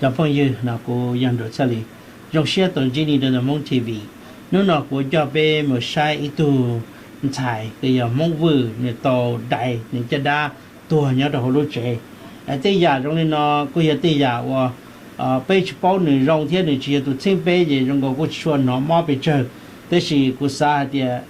Cov phooj ywg, no kuv yog Nruas Txhiaj Lis. Zoo siab tau ntsib nej rau ntawm Hmoob T V. Hnub no kuv coj peb mus saib ib tug ntxhais uas yog Hmoob Vwj, nws tau dai nws caj dab tuag nyob rau hauv lub tsev. Tej yam zoo li no kuj yog tej yam uas peb tsis paub nws zoo thiab nws tsis yog tus txheeb peb ces zoo nkaus kuj tsis tshua hnov mob pes tsawg. Tab sis kuv xav hais tias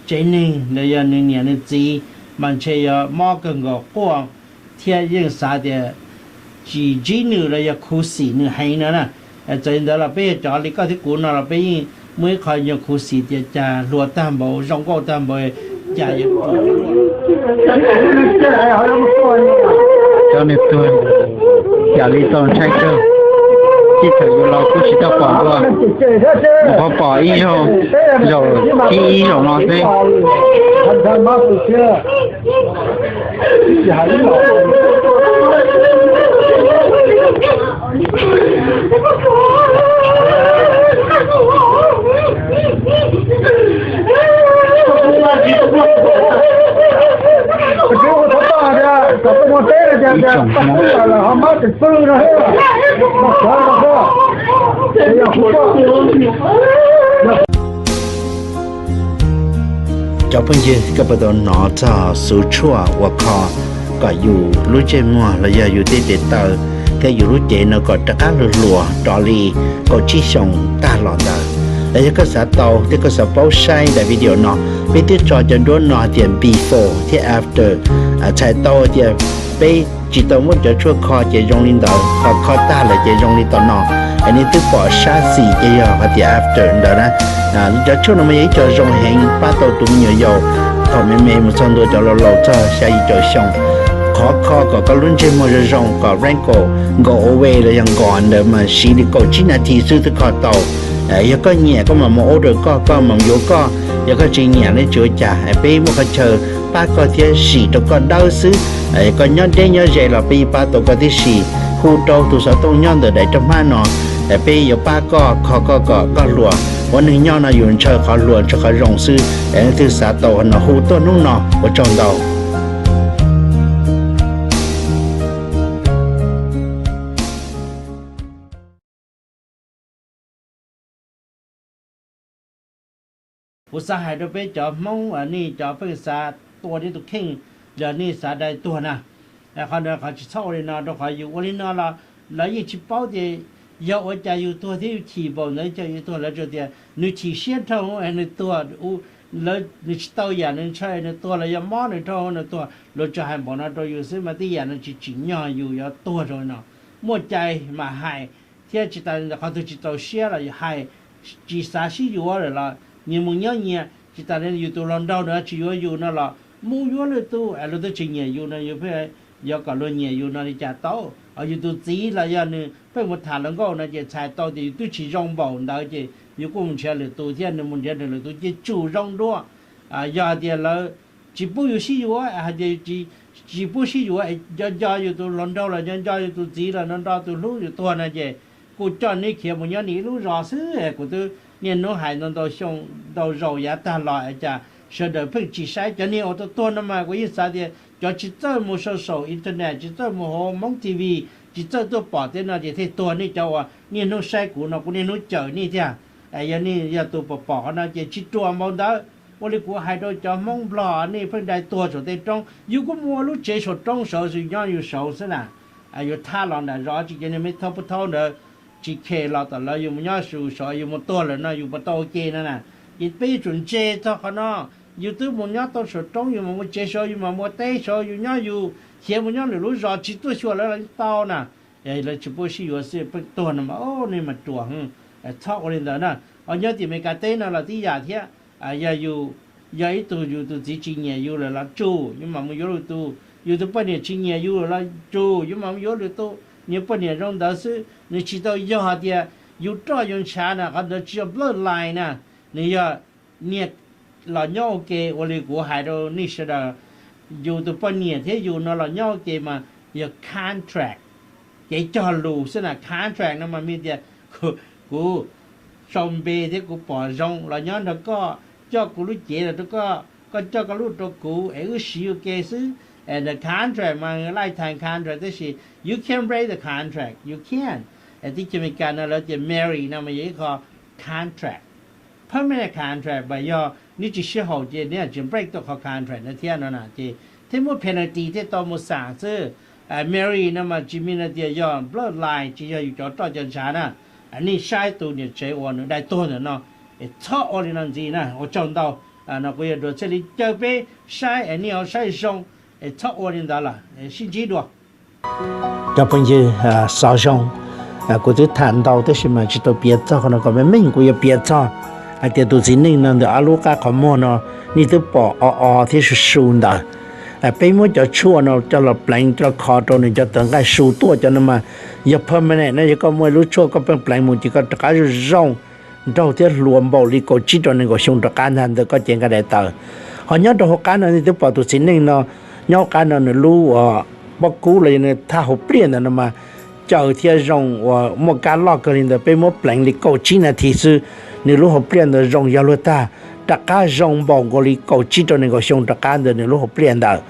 tsev neeg los yog nws niam nws txiv mas ntshe yuav mob kawg nkaus quaj thiab yeej xav tias tsis ntsib nws los yog khuv xim nws heev no na. Txawm li ntawd los peb yog cov li koj thiab kuv no los peb yeej muaj ib qho nyuag khuv xim tias cas hluas tag npaum zoo nkauj tag npaum cas yuav cov neeg tuag cas li tau ntshai kawg. Txij thaum yuav los kuj tsis tau pom dua, qhov pom ib zaug, zaum thib ib zaum no xwb. Ib tsoom Hmoob. Cov phooj ywg, koj puas tau hnov txog xuv tshuaj uas kho kom yus lub ntsej muag los yog yus tej tes taw thiab yus lub cev no kom rov qab hluas hluas rov li kaum tsib xyoos tag los ntawd? Los yog koj xav tau thiab koj xav paub saib daim video no, peb twb tso cov duab no hais tias before thiab after, txhais tau tias peb tsis tau muab cov tshuaj kho ces zoo li ntawd, ho kho tag lawm ces zoo li tom no. Es nej twb pom sab xis ces yog hais tias after ntawd na. Cov tshuaj no mas yog ib co zoo heev, pab tau tus me nyuam yaus thaum me me mus txog ntua cov laus laus txog xya yim caum xyoo. Qhov kho kom koj lub ntsej muag zoo zoo, kom wrinkle go away los yog nkaus ntawd mas siv li kaum tsib nas this xwb twb kho tau. Yog koj nyiam koj mam mus order koj, koj mam yuav koj. Yog koj tsis nyiam ne tsis ua cas, peb muaj qhov chaw pab koj thiab sim rau koj dawb xwb. Koj nyob deb nyob ze los peb yeej pab tau koj tib si. Hu rau tus xov tooj nyob ntawm daim roj hmab no, peb yuav pab koj kho koj kom koj hluas. Ua neeg nyob no yus ntshaw qhov hluas ntshaw qhov zoo xwb. Leej twg xav tau no hu tuaj hnub no, ua tsaug ntau. Kuv xav hais rau peb cov Hmoob, nej cov pheej xav tua nej tus kheej, los nej xav dai tuag na. Qhov ntawd qhov tsis txhob ua li no, rau qhov yus ua li no los lawv yeej tsis paub tias yog ua cas yus tuag thiab yus chim npaum ntawd, yus tuag lawv tsuas tias nws chim siab dhau, nws tuag, nws tsis tau yam nws ntshaw, nws tuag los yog mob nws dhau nws tuag, luag tsuas hais npaum no rau yus xwb mas tej yam no tsis tsim nyog yus yuav tuag zoo li no. Muaj cai mas hais, thiab tsis tas li ntawd qhov twg tsis txaus siab los hais, tsis xav sib yuav lawm los nyias mus nyob nyias, tsis tas li yus tus hluas nraug ntawd tsis yuav yus no los mus yuav lwm tus, luag twb tsis nyiam yus no yus pheej yuav kom luag nyiam yus no li cas tau? Yus tus txiv los yog nws pheej mus tham hluas nkauj no ces txhais tau tias yus twb tsis zoo npaum ntawd ces yus kuj mus nrhiav lwm tus thiab, nws mus nrhiav nws lwm tus ces tsum zoo dua. Yog hais tias lawv tsis pub yus sib yuav, hais tias tsis pub sib yuav, nco nco yus tus hluas nraug los nco nco yus tus txiv los nco nco tus hlub yus tuag no ces kuj coj neb khiav mus nyob nws ib lub zos xwb. Kuv twb niaj hnub hais ntau ntau xyoo ntau zaus yav tag los es cas sawv daws pheej tsis saib? Cov niag uas tuag tuag no mas kuv yeej xav tias cov tsis txawj mus saum saum internet, tsis txawj mus hauv Hmoob T V, tsis txawj tuaj pom tej no ces thiaj tuag. Nej cov uas niaj hnub saib kuv no kuv niaj hnub cawm nej thiab. Yog nej yog tus pom pom qhov no ces tsis ruam npaum ntawd. Ua li kuv hais rau cov Hmoob Nplog, nej pheej dai tuag saum tej roob, yus kuj mus ua lub tsev saum roob saud, yus nyob yus saud xwb na. Yus thab los nram zos tsis ces niag me thab pub thaub ntawd tsis khe los tom lawv, yus mus nyob yus saud, yus mus tuag lawm no yus puas tau ua ke no na? Ces peb yuav tsum ntse txog qhov no. Yus twb mus nyob tau saum roob, yus mam mus tsev saud, yus mam mus teb saud, yus nyob yus, khiav mus nyob lwm lub zos tsis tuaj xyuas lawv los tau na. Lawv tsis pub sib yuav xwb pheej tuag no mas, nej mas ruam. Txhob ua li ntawd na. Ho nyob tim Amelikas teb no los tib yam thiab. Yog yus, yog ib tug yus tus txiv tsis nyiam yus lawm los tsum, yus mam mus yuav lwm tus. Yus tus poj niam tsis nyiam yus lawm los tsum, yus mam mus yuav lwm tus. Nws poj niam zoo ntawd xwb, nws tsis tau yog hais tias yus roj yus ntshav na, qhov ntawd tsis yog bloodline na. Nws yog niag los nyob ua ke. Ua li kuv hais rau nej sawv daws, yus tus poj niam thiab yus no los nyob ua ke mas yog contract, kev cog lus xwb na. Contract no mas mean tias kuv sau npe thiab kuv pom zoo los nyob nrog koj, coj kuv lub cev los rau koj, koj coj koj lub rau kuv es wb siv ua ke xwb. And the contract mas lifetime contract, tab sis you can break the contract, you can. Teb chaws Amelikas no lawv tias marriage no mas yog ib qho contract, permanent contract, mas yog neb tsis sib haum ces neb tsis break tau qhov contract no thiab no na ces thiaj muaj penalty thiaj tau mus xam xwb. Marriage no mas tsis mean tias yog bloodline, tsis yog yus cov roj cov ntshav na. Nej saib tus niam tsev uas nws dai tuag ntawm no, es txhob ua li no ntxiv na, ua tsaug ntau. No kuv yog Dua Txhiaj Lis, caw peb saib es nej ho saib zoo, es txhob ua li ntawd lawm, sib ntsib dua. Cov phooj ywg, xov zoo, kuv twb tham ntau tab sis mas tsis tau piav txog qhov no kom meej meej, kuv yuav piav txog hais tias tus txiv neej no ntawm ob lub qab qhov muag no nej twb pom o o thiab su su ntawd. Peb muab cov tshuaj no coj los pleev coj los kho rau nws cov tawv nqaij su tuaj cov no mas yog permanent no, yog koj muaj ib lub tshuaj koj pheej pleev mus ces koj rov qab zoo zoo nraug thiab hluas npaum li kaum tsib rau nees nkaum xyoo rov qab ntag ntawm koj cev nqaij daim tawv. Ho nyob rau hauv qab no nej twb pom tus txiv neej no, nyob hauv qab no nws lub uas pob kub los yog nws thaj hauv pliaj ntawd no mas caw thiab zoo uas muaj kab loj kawg li ntawd, peb muab pleev li kaum tsib nas this xwb, nws lub hauv pliaj ntawd zoo yog luag tag, rov qab zoo npaum nkaus li kaum tsib rau nees nkaum xyoo rov qab ntawm nws lub hauv pliaj ntawd.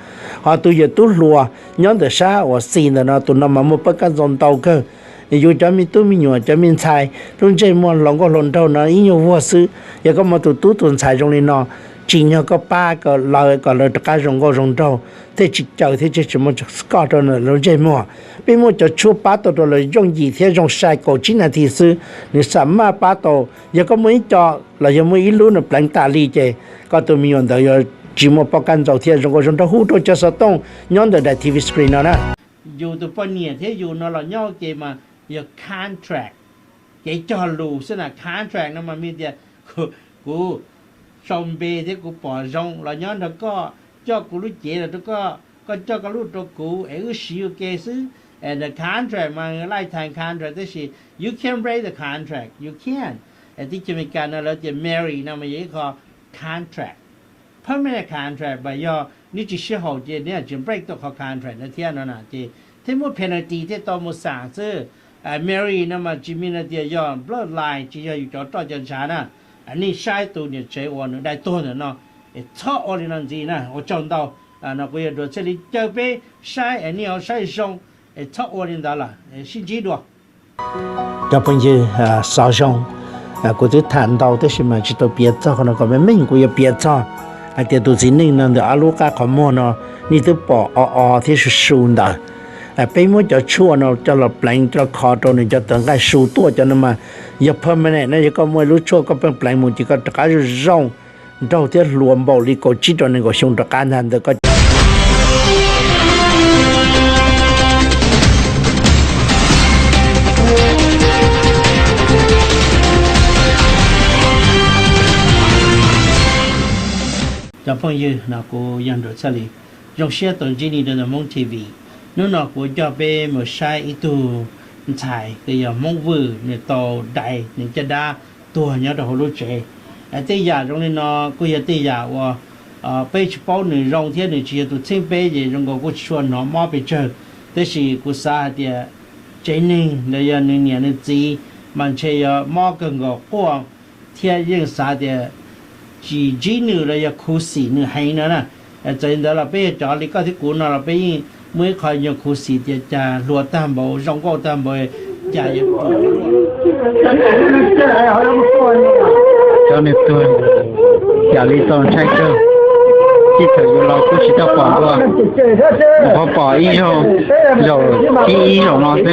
Ho tus yawm tub hluas nyob ntawm sab uas xis ntawm no, tus no mas muaj pab kab ntxaus ntau kawg. Yus cov me tub me nyuam cov me ntxhais lub ntsej muag hluas nkauj hluas nraug no ib nyuag vuag xwb, yog koj muaj tus tub tus ntxhais zoo li no, tsim nyog koj pab kom lawv, kom lawv rov qab zoo nkauj zoo nraug, thiaj tsis caw thiab thiaj tsis muaj koj rau lawv lub ntsej muag. Peb muaj cov tshuaj pab tau rau lawv yooj yim thiab zoo sai kaum tsib nas this xwb, nws xam maj pab tau. Yog koj muaj ib co los yog muaj ib lub nws pleev tas li ces koj tus me nyuam ntawd yuav tsis muaj pab kab ntxaus thiab zoo nkauj zoo nraug. Hu rau cov xov tooj nyob ntawm daim T V screen no na. Yus tus poj niam thiab yus no los nyob ua ke mas yog contract, kev cog lus xwb na. Contract no mas mean tias kuv sau npe thiab kuv pom zoo los nyob nrog koj, coj kuv lub cev los rau koj, koj coj koj lub rau kuv es wb siv ua ke xwb. As the contract mas lifetime contract, tab sis you can break the contract, you can. Teb chaws Amelikas no lawv tias marriage no mas yog ib qho contract, permanent contract, mas yog neb tsis sib haum ces neb tsis break tau qhov contract no thiab no na ces thiaj muaj penalty thiaj tau mus xam xwb. Marriage no mas tsis mean tias yog bloodline, tsis yog yus cov roj cov ntshav na. Nej saib tus niam tsev uas nws dai tuag ntawm no, es txhob ua li no ntxiv na, ua tsaug ntau. No kuv yog Dua Txhiaj Lis, caw peb saib es nej ho saib zoo, es txhob ua li ntawd lawm, sib ntsib dua. Cov phooj ywg, xov zoo, kuv twb tham ntau tab sis mas tsis tau piav txog qhov no kom meej meej, kuv yuav piav txog hais tias tus txiv neej no ntawm ob lub qab qhov muag no nej twb pom o o thiab su su ntawd. Peb muab cov tshuaj no coj los pleev coj los kho rau nws cov tawv nqaij su tuaj cov no mas yog permanent no, yog koj muaj ib lub tshuaj koj pheej pleev mus ces koj rov qab zoo zoo nraug thiab hluas npaum li kaum tsib rau nees nkaum xyoo rov qab ntag ntawm koj. Cov phooj ywg, no kuv yog Dua Txhiaj Lis, zoo siab tau ntsib nej rau ntawm Hmoob T V. Hnub no kuv coj peb mus saib ib tug ntxhais uas yog Hmoob Vwj, nws tau dai nws caj dab tuag nyob rau hauv lub tsev. Tej yam zoo li no kuj yog tej yam uas peb tsis paub nws zoo thiab nws tsis yog tus txheeb peb ces zoo nkaus kuj tsis tshua hnov mob pes tsawg. Tab sis kuv xav hais tias tsev neeg los yog nws niam nws txiv mas ntshe yog mob kawg nkaus quaj thiab yeej xav tias tsis ntsib nws los yog khuv xim nws heev no na. Txawm li ntawd los peb yog cov li koj thiab kuv no los peb yeej muaj ib qho nyuag khuv xim tias cas hluas tag npaum zoo nkauj tag npaum cas yuav ruam. Cov neeg tuag yam li tau ntshai kawg, tib thaum yuav los kuj tsis tau pom dua, nyuam qhuav pom ib zaug, zaum thib ib zaum no xwb.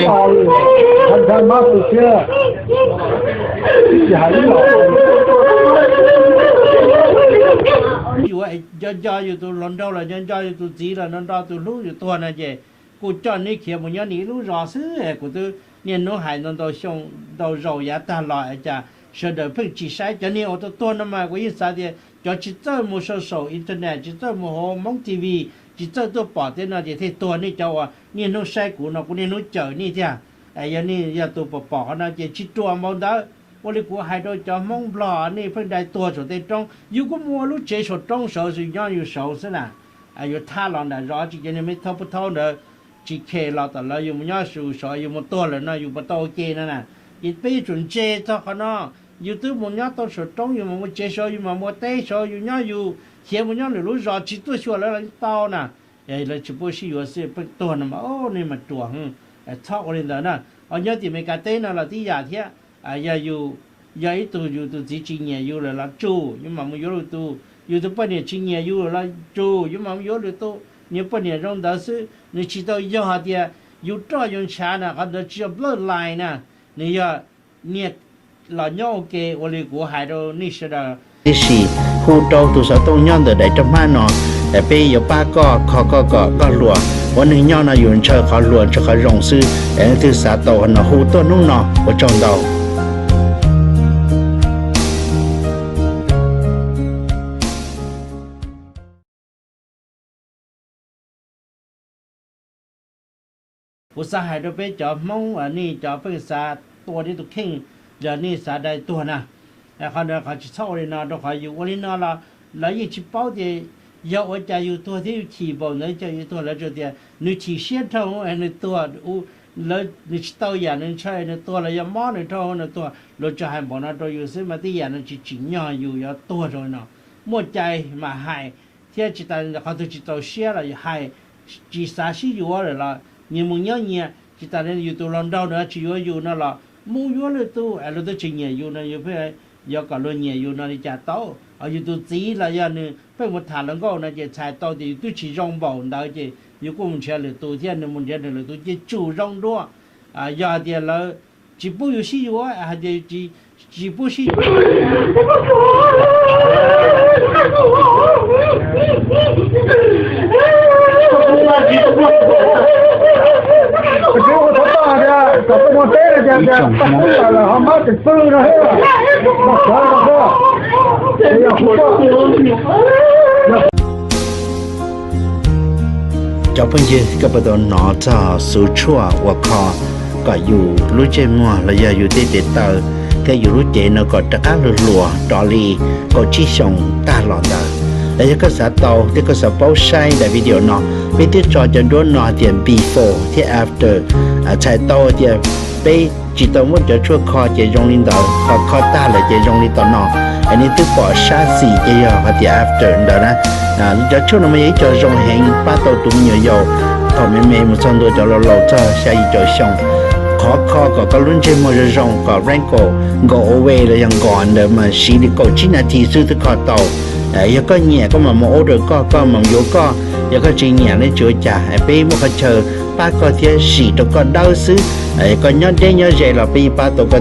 Yus nco nco yus tus hluas nraug los nco nco yus tus txiv los nco nco tus hlub yus tuag no ces kuj coj neb khiav mus nyob nws ib lub zos xwb. Kuv twb niaj hnub hais ntau ntau xyoo ntau zaus yav tag los es cas sawv daws pheej tsis saib. Cov niag uas tuag tuag no mas kuv yeej xav tias cov tsis txawj mus saum saum internet, tsis txawj mus hauv Hmoob T V, tsis txawj tuaj pom tej no ces thiaj tuag. Nej cov uas niaj hnub saib kuv no kuv niaj hnub cawm nej thiab. Yog nej yog tus pom pom qhov no ces tsis ruam npaum ntawd. Ua li kuv hais rau cov Hmoob Nplog nej pheej dai tuag saum tej roob, yus kuj mus ua lub tsev saum roob saud, yus nyob yus saud xwb na. Yuav thab los nram zos tsis, cov niag me thab pub thaub ntawd tsis khe los tom lawv, yus mus nyob yus saud, yus mus tuag lawm no yus puas tau ua ke no na. Ces peb yuav tsum ntse txog qhov no. Yus twb mus nyob tau saum roob, yus mam mus tsev saud, yus mam mus teb saud, yus nyob yus, khiav mus nyob lwm lub zos tsis tuaj xyuas lawv los yeej tau na. Lawv tsis pub sib yuav xwb pheej tuag no mas, nej mas ruam, txhob ua li ntawd na. Ho nyob tim Meskas teb no los tib yam thiab, yog yus, yog ib tug yus tus txiv tsis nyiam yus lawm los tsum yuav mam mus yuav lwm tus, yus tus poj niam tsis nyiam yus lawm los tsum yuav mam mus yuav lwm tus, niag poj niam zoo ntawd xwb, nws tsis tau yog hais tias yus roj yus ntshav na, qhov ntawd tsis yog bloodline na, nws yog niag los nyob ua ke ua li kuv hais rau nej sawv daws. Tiam sis hu rau tus xov tooj nyob ntawm daim roj hmab no, peb yuav pab koj kho koj kom koj hluas. Ua neeg nyob no yus ntshaw qhov hluas ntshaw qhov zoo xwb, es leej twg xav tau no hu tuaj hnub no, ua tsaug ntau. Kuv xav hais rau peb cov Hmoob, nej cov pheej xav tua nej tus kheej, yog nej xav dai tuag na, qhov ntawd qhov tsis txhob ua li no, rau qhov yus ua li no los lawv yeej tsis paub tias yog ua cas yus tuag thiab yus chim npaum ntawd ces yus tuag. Lawv tsuas tias nws chim siab dhau nws tuag, nws tsis tau yam nws ntshaw nws tuag los yog mob nws dhau nws tuag. Luag tsuas hais npaum no rau yus xwb mas tej yam no tsis tsim nyog yus yuav tuag rau no. Muaj cai mas hais, thiab tsis tas qhov twg tsis txaus siab los hais, tsis xav sib yuav lawm los nyias mus nyob nyias, tsis tas yus tus hluas nraug nws tsis yuav yus no los mus yuav lwm tus, es luag twb tsis nyiam yus no yus pheej yuav kom luag nyiam yus no li cas tau. Ho yus tus txiv los yog nws pheej mus tham hluas nkauj no ces txhais tau tias yus twb tsis zoo npaum ntawd ces yus kuj mus nrhiav lwm tus thiab, nws mus nrhiav nws lwm tus ces tsum zoo dua. Yog hais tias lawv tsis pub yus sib yuav, hais tias tsis pub sib yuav. Cov phooj ywg, koj puas tau hnov txog xuv tshuaj uas kho kom yus lub ntsej muag los yog yus tej tes taw thiab yus lub cev no kom rov qab hluas hluas rov li kaum tsib xyoos tag los ntawd? Los yog koj xav tau thiab koj xav paub saib daim video no, peb twb tso cov duab no hais tias before thiab after, txhais tau tias peb tsis tau muab cov tshuaj kho ces zoo li ntawd, ho kho tag lawm ces zoo li tom no. Es nej twb pom sab xis ces yog hais tias after ntawd na. Cov tshuaj no mas yog ib co zoo heev pab tau tus me nyuam yaus thaum me me mus txog ntua cov laus laus txog xya yim caum xyoo. Qhov kho kom koj lub ntsej muag zoo zoo kom wrinkle go away los yog nkos ntawd mas siv li kaum tsib nas this xwb twb kho tau. Yog koj nyiam koj mam mus order koj, koj mam yuav koj. Yog koj tsis nyiam ne tsis ua cas, peb muaj qhov chaw pab koj thiab sim rau koj dawb xwb. Koj nyob deb nyob ze los peb yeej pab tau koj.